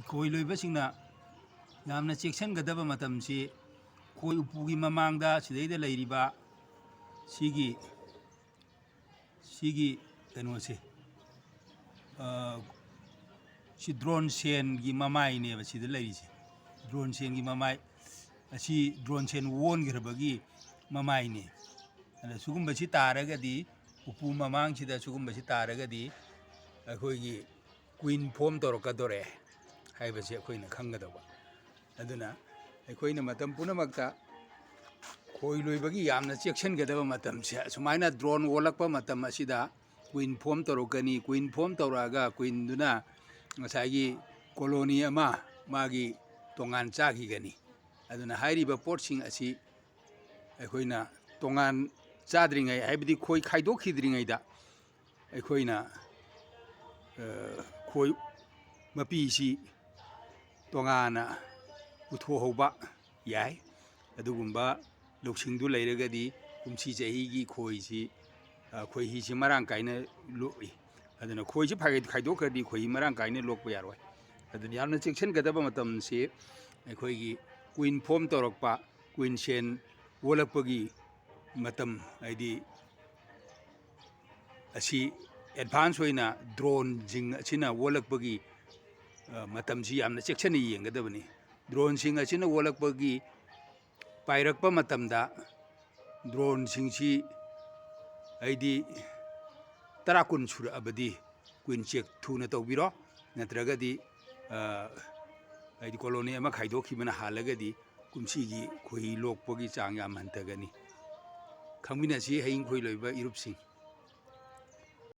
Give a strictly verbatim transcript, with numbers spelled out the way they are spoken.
ꯈꯣꯏ ꯂꯣꯏꯕꯁꯤꯡꯅ ꯌꯥꯝꯅ ꯆꯦꯛꯁꯤꯟꯒꯗꯕ ꯃꯇꯝꯁꯤ, ꯈꯣꯏ ꯎꯄꯨꯒꯤ ꯃꯃꯥꯡꯗ ꯁꯤꯗꯩꯗ ꯂꯩꯔꯤꯕ ꯁꯤꯒꯤ, ꯁꯤꯒꯤ ꯀꯩꯅꯣꯁꯦ, ꯑ, ꯁꯤ ꯗ꯭ꯔꯣꯟ ꯁꯦꯟꯒꯤ ꯃꯃꯥꯏꯅꯦꯕ ꯁꯤꯗ ꯂꯩꯔꯤꯁꯦ꯫ ꯗ꯭ꯔꯣꯟ ꯁꯦꯟꯒꯤ ꯃꯃꯥꯏ ꯑꯁꯤ ꯗ꯭ꯔꯣꯟ ꯁꯦꯟ ꯑꯣꯟꯈ꯭ꯔꯕꯒꯤ ꯃꯃꯥꯏꯅꯤ꯫ ꯑꯗ ꯁꯤꯒꯨꯝꯕꯁꯤ ꯇꯥꯔꯒꯗꯤ, ꯎꯄꯨ ꯃꯃꯥꯡꯁꯤꯗ ꯁꯤꯒꯨꯝꯕꯁꯤ ꯇꯥꯔꯒꯗꯤ ꯑꯩꯈꯣꯏꯒꯤ ꯀ꯭ꯋꯤꯟ ꯐꯣꯝ ꯇꯧꯔꯛꯀꯗꯣꯔꯦ ꯍꯥꯏꯕꯁꯦ ꯑꯩꯈꯣꯏꯅ ꯈꯪꯒꯗꯧꯕ꯫ ꯑꯗꯨꯅ ꯑꯩꯈꯣꯏꯅ ꯃꯇꯝ ꯄꯨꯝꯅꯃꯛꯇ ꯈꯣꯏ ꯂꯣꯏꯕꯒꯤ ꯌꯥꯝꯅ ꯆꯦꯛꯁꯤꯟꯒꯗꯕ ꯃꯇꯝꯁꯦ, ꯑꯁꯨꯃꯥꯏꯅ ꯗ꯭ꯔꯣꯟ ꯑꯣꯜꯂꯛꯄ ꯃꯇꯝ ꯑꯁꯤꯗ ꯀ꯭ꯋꯤꯟ ꯐꯣꯝ ꯇꯧꯔꯛꯀꯅꯤ꯫ ꯀ꯭ꯋꯤꯟ ꯐꯣꯝ ꯇꯧꯔꯛꯑꯒ ꯀ꯭ꯋꯤꯟꯗꯨꯅ ꯉꯁꯥꯏꯒꯤ ꯀꯣꯂꯣꯅꯤ ꯑꯃ ꯃꯥꯒꯤ ꯇꯣꯉꯥꯟ ꯆꯥꯈꯤꯒꯅꯤ꯫ ꯑꯗꯨꯅ ꯍꯥꯏꯔꯤꯕ ꯄꯣꯠꯁꯤꯡ ꯑꯁꯤ ꯑꯩꯈꯣꯏꯅ ꯇꯣꯉꯥꯟ ꯆꯥꯗ꯭ꯔꯤꯉꯩ, ꯍꯥꯏꯕꯗꯤ ꯈꯣꯏ ꯈꯥꯏꯗꯣꯛꯈꯤꯗ꯭ꯔꯤꯉꯩꯗ ꯑꯩꯈꯣꯏꯅ, ꯑ, ꯈꯣꯏ ꯃꯄꯤꯁꯤ ꯇꯣꯉꯥꯟꯅ ꯄꯨꯊꯣꯛꯍꯧꯕ ꯌꯥꯏ꯫ ꯑꯗꯨꯒꯨꯝꯕ ꯂꯧꯁꯤꯡꯗꯨ ꯂꯩꯔꯒꯗꯤ ꯀꯨꯝꯁꯤ ꯆꯍꯤꯒꯤ ꯈꯣꯏꯁꯤ, ꯑ, ꯈꯣꯏꯍꯤꯁꯤ ꯃꯔꯥꯡ ꯀꯥꯏꯅ ꯂꯣꯛꯏ꯫ ꯑꯗꯨꯅ ꯈꯣꯏꯁꯤ ꯐꯥꯏ-, ꯈꯥꯏꯗꯣꯛꯈ꯭ꯔꯗꯤ ꯈꯣꯏꯍꯤ ꯃꯔꯥꯡ ꯀꯥꯏꯅ ꯂꯣꯛꯄ ꯌꯥꯔꯣꯏ꯫ ꯑꯗꯨꯅ ꯌꯥꯝꯅ ꯆꯦꯛꯁꯤꯟꯒꯗꯕ ꯃꯇꯝꯁꯤ ꯑꯩꯈꯣꯏꯒꯤ ꯀ꯭ꯋꯤꯟ ꯐꯣꯝ ꯇꯧꯔꯛꯄ, ꯀ꯭ꯋꯤꯟ ꯁꯦꯟ ꯑꯣꯜꯂꯛꯄꯒꯤ ꯃꯇꯝ, ꯍꯥꯏꯗꯤ ꯑꯁꯤ ꯑꯦꯗꯚꯥꯟꯁ ꯑꯣꯏꯅ ꯗ꯭ꯔꯣꯟꯁꯤꯡ ꯑꯁꯤꯅ ꯑꯣꯜꯂꯛꯄꯒꯤ, ꯑ, ꯃꯇꯝꯁꯤ ꯌꯥꯝꯅ ꯆꯦꯛꯁꯤꯟꯅ ꯌꯦꯡꯒꯗꯕꯅꯤ꯫ ꯗ꯭ꯔꯣꯟꯁꯤꯡ ꯑꯁꯤꯅ ꯑꯣꯜꯂꯛꯄꯒꯤ ꯄꯥꯏꯔꯛꯄ ꯃꯇꯝꯗ ꯗ꯭ꯔꯣꯟꯁꯤꯡꯁꯤ ꯍꯥꯏꯗꯤ ꯇꯔꯥ ꯀꯨꯟ ꯁꯨꯔꯛꯑꯕꯗꯤ ꯀ꯭ꯋꯤꯟ ꯆꯦꯛ ꯊꯨꯅ ꯇꯧꯕꯤꯔꯣ, ꯅꯠꯇ꯭ꯔꯒꯗꯤ, ꯑ, ꯍꯥꯏꯗꯤ ꯀꯣꯂꯣꯅꯤ ꯑꯃ ꯈꯥꯏꯗꯣꯛꯈꯤꯕꯅ ꯍꯥꯜꯂꯒꯗꯤ ꯀꯨꯝꯁꯤꯒꯤ ꯈꯣꯏꯍꯤ ꯂꯣꯛꯄꯒꯤ ꯆꯥꯡ ꯌꯥꯝ ꯍꯟꯊꯒꯅꯤ꯫ ꯈꯪꯃꯤꯟꯅꯁꯤ ꯍꯌꯤꯡ ꯈꯣꯏ ꯂꯣꯏꯕ ꯏꯔꯨꯞꯁꯤꯡ꯫